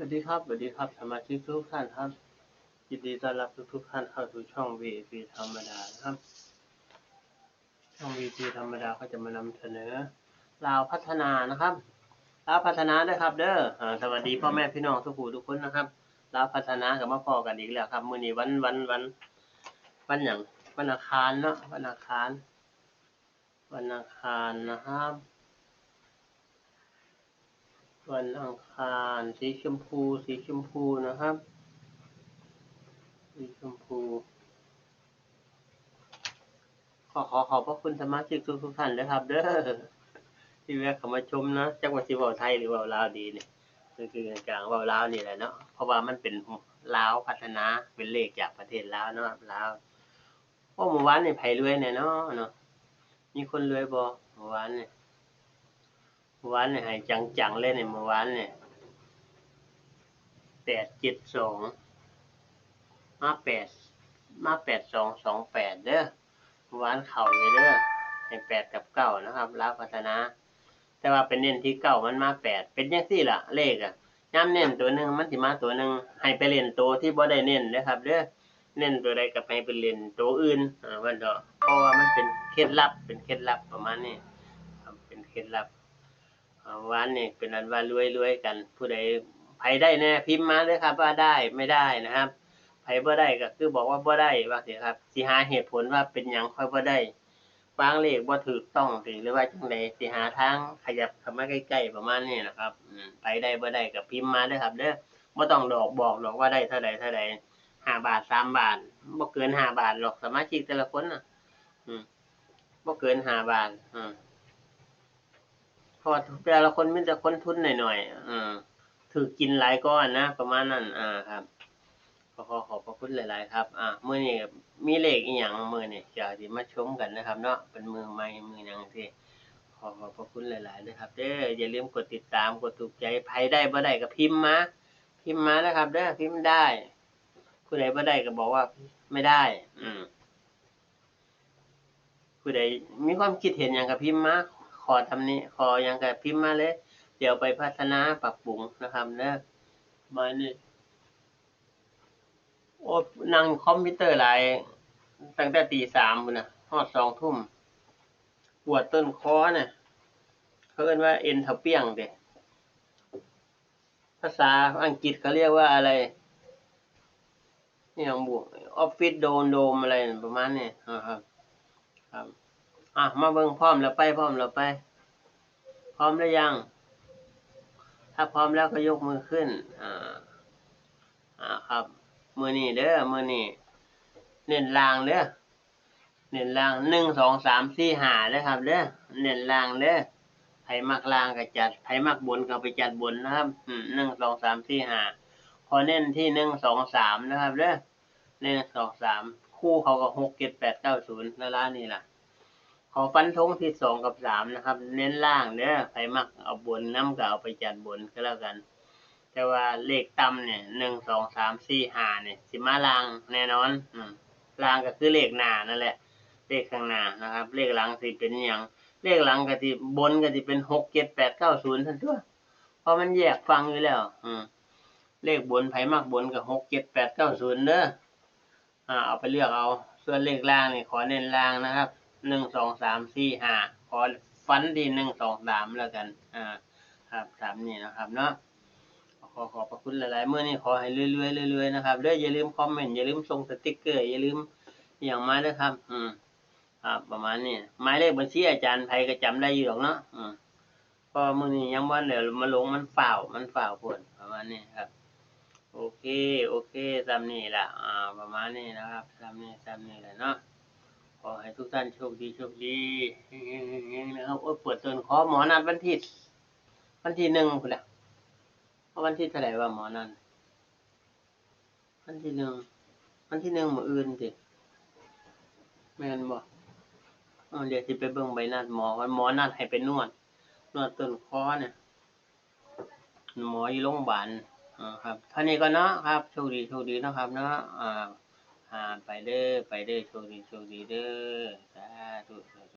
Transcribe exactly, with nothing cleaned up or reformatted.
วัสดีครับ สวัสดีครับ สมาชิกทุกท่านครับ ยินดีต้อนรับทุกๆท่านเข้าสู่ช่อง วี ไอ พี ธรรมดานะครับ ช่อง วี ไอ พี ธรรมดาก็จะมานำเสนอลาวพัฒนานะครับ ลาวพัฒนาด้วยครับเด้อ อ่า สวัสดีพ่อแม่พี่น้องทุกผู้ทุกคนนะครับ ลาวพัฒนาก็มาพ้อกันอีกแล้วครับ มื้อนี้วัน วัน วัน วันหยัง วันอังคารเนาะ วันอังคาร วันอังคารนะครับ วันอังคาร สีชมพู สีชมพูนะครับ สีชมพู ขอ ขอขอบพระคุณสมาชิกทุกๆท่านนะครับเด้อ ที่แวะเข้ามาชมนะ จักว่าสิเว้าไทยหรือเว้าลาวดีนี่ ก็คือกลางๆเว้าลาวนี่แหละเนาะ เพราะว่ามันเป็นลาวพัฒนา เป็นเลขจากประเทศลาวเนาะ ลาว โอ้ เมื่อวานนี่ไผรวยแน่เนาะเนาะ มีคนรวยบ่เมื่อวานนี่ เมื่อวานนี่ให้จังๆเลยนี่ เมื่อวานนี่ แปดเจ็ดสอง มาแปด มาแปดสองสองแปดเด้อ เมื่อวานเข้าอยู่เด้อ ให้แปดกับเก้านะครับ ลาวพัฒนา แต่ว่าไปเน้นที่เก้า มันมาแปด เป็นจังซี่ล่ะ เลขอะ ยามเน้นตัวหนึ่ง มันสิมาตัวหนึ่ง ให้ไปเล่นตัวที่บ่ได้เน้นเด้อครับเด้อ เน้นตัวใดก็ให้ไปเล่นตัวอื่น อ่า ว่าเถาะ เพราะว่ามันเป็นเคล็ดลับ เป็นเคล็ดลับประมาณนี้ครับ เป็นเคล็ดลับ อ่า วานนี่เป็นอันว่ารวยๆกัน ผู้ใด ไผได้แน่พิมพ์มาเด้อครับ ว่าได้ ไม่ได้นะครับ ไผบ่ได้ก็คือบอกว่าบ่ได้ ว่าซี้ครับ สิหาเหตุผลว่าเป็นหยังค่อยบ่ได้ วางเลขบ่ถูกต้องติ หรือว่าจั่งใด สิหาทางขยับเข้ามาใกล้ๆ ประมาณนี้นะครับ อืม ไผได้บ่ได้ก็พิมพ์มาเด้อครับเด้อ บ่ต้องดอก บอกดอกว่าได้เท่าใดเท่าใด ห้าบาท สามบาท บ่เกินห้าบาทหรอก สมาชิกแต่ละคนน่ะ อืม บ่เกินห้าบาท อืม เพราะว่าแต่ละคนมีแต่คนทุนน้อยๆ อืม ถูกกินหลายก้อนนะ ประมาณนั้น อ่า ครับ ขอ ขอขอบพระคุณหลายๆครับ อ่า มื้อนี้มีเลขอีหยังมื้อนี้ เดี๋ยวสิมาชมกันนะครับเนาะ เป็นมื้อใหม่มื้อหยังสิ ขอขอบพระคุณหลายๆเด้อครับเด้อ อย่าลืมกดติดตาม กดถูกใจ ไผได้บ่ได้ก็พิมพ์มา พิมพ์มานะครับเด้อ พิมพ์ได้ ผู้ใดบ่ได้ก็บอกว่าไม่ได้ อืม ผู้ใดมีความคิดเห็นหยังก็พิมพ์มา ขอตำหนิ ขอหยังก็พิมพ์มาเลย เดี๋ยวไปพัฒนาปรับปรุงนะครับเด้อ มานี่ โอ้ นั่งคอมพิวเตอร์หลาย ตั้งแต่ตีสามพุ้นน่ะ ฮอดสองทุ่ม ปวดต้นคอน่ะ เขาเอิ้นว่าเอ็นเถาเปี้ยงเด้ ภาษาอังกฤษเขาเรียกว่าอะไร นี่ของบุ ออฟฟิศโดนโดมอะไรประมาณนี้ อ่า ครับ ครับ อ่ะ มาเบิ่ง พร้อมแล้วไป พร้อมแล้วไป พร้อมหรือยัง ถ้าพร้อมแล้วก็ยกมือขึ้น อ่า อ่า ครับ มื้อนี้เด้อ มื้อนี้ เน้นล่างเด้อ เน้นล่าง หนึ่ง สอง สาม สี่ ห้า เด้อครับเด้อ เน้นล่างเด้อ ไผมักล่างก็จัด ไผมักบนก็ไปจัดบนนะครับ อืม หนึ่ง สอง สาม สี่ ห้า ขอเน้นที่ หนึ่ง สอง สาม นะครับเด้อ หนึ่ง สอง สาม คู่เขาก็ หก เจ็ด แปด เก้า ศูนย์ ละล้านนี่ล่ะ ขอฟันธงที่ สอง กับ สาม นะครับ เน้นล่างเด้อ ไผมักเอาบนนำก็เอาไปจัดบนก็แล้วกัน แต่ว่าเลขต่ำเนี่ย หนึ่ง สอง สาม สี่ ห้า เนี่ย สิมาล่างแน่นอน อืม ล่างก็คือเลขหน้านั่นแหละ เลขข้างหน้านะครับ เลขหลังสิเป็นอิหยัง เลขหลังก็สิ บนก็สิเป็น หก เจ็ด แปด เก้า ศูนย์ ซั่นตั่ว เพราะมันแยกฝั่งอยู่แล้ว อืม เลขบน ไผมักบนก็ หก เจ็ด แปด เก้า ศูนย์ เด้อ อ่า เอาไปเลือกเอา ส่วนเลขล่างนี่ขอเน้นล่างนะครับ หนึ่ง สอง สาม สี่ ห้า ขอฟันที่ หนึ่ง สอง สาม แล้วกัน อ่า ครับ ตามนี้นะครับเนาะ ขอขอบพระคุณหลายๆ มื้อนี้ขอให้รวยๆ รวยๆ นะครับเด้อ อย่าลืมคอมเมนต์ อย่าลืมส่งสติกเกอร์ อย่าลืมอหย่างมาเด้อครับ อืม ครับ ประมาณนี้ หมายเลขบัญชีอาจารย์ไผก็จำได้อยู่ดอกเนาะ อืม เพราะมื้อนี้ยังบ่ทันได้มาลง มันฟ้าว มันฟ้าวโพด ประมาณนี้ครับ โอเค โอเค ส่ำนี้ล่ะ อ่า ประมาณนี้นะครับ ส่ำนี้ ส่ำนี้แหละเนาะ ขอให้ทุกท่านโชคดี โชคดี เฮงๆ เฮงๆ นะครับ โอ้ย ปวดต้นคอ หมอนัดวันที่ วันที่ หนึ่งพุ้นล่ะ เอาวันที่เท่าไหร่วะ หมอนัด วันที่ หนึ่ง วันที่ หนึ่ง มื้ออื่นติ แม่นบ่ เออ เดี๋ยวสิไปเบิ่งใบนัดหมอก่อน หมอนัดให้ไปนวด นวดต้นคอเนี่ย หมออยู่โรงพยาบาล อ่า ครับ เท่านี้ก่อนเนาะครับ โชคดี โชคดีเนาะครับเนาะ อ่า อ่า ไปเด้อ ไปเด้อ โชคดี โชคดีเด้อ สาธุ สาธุ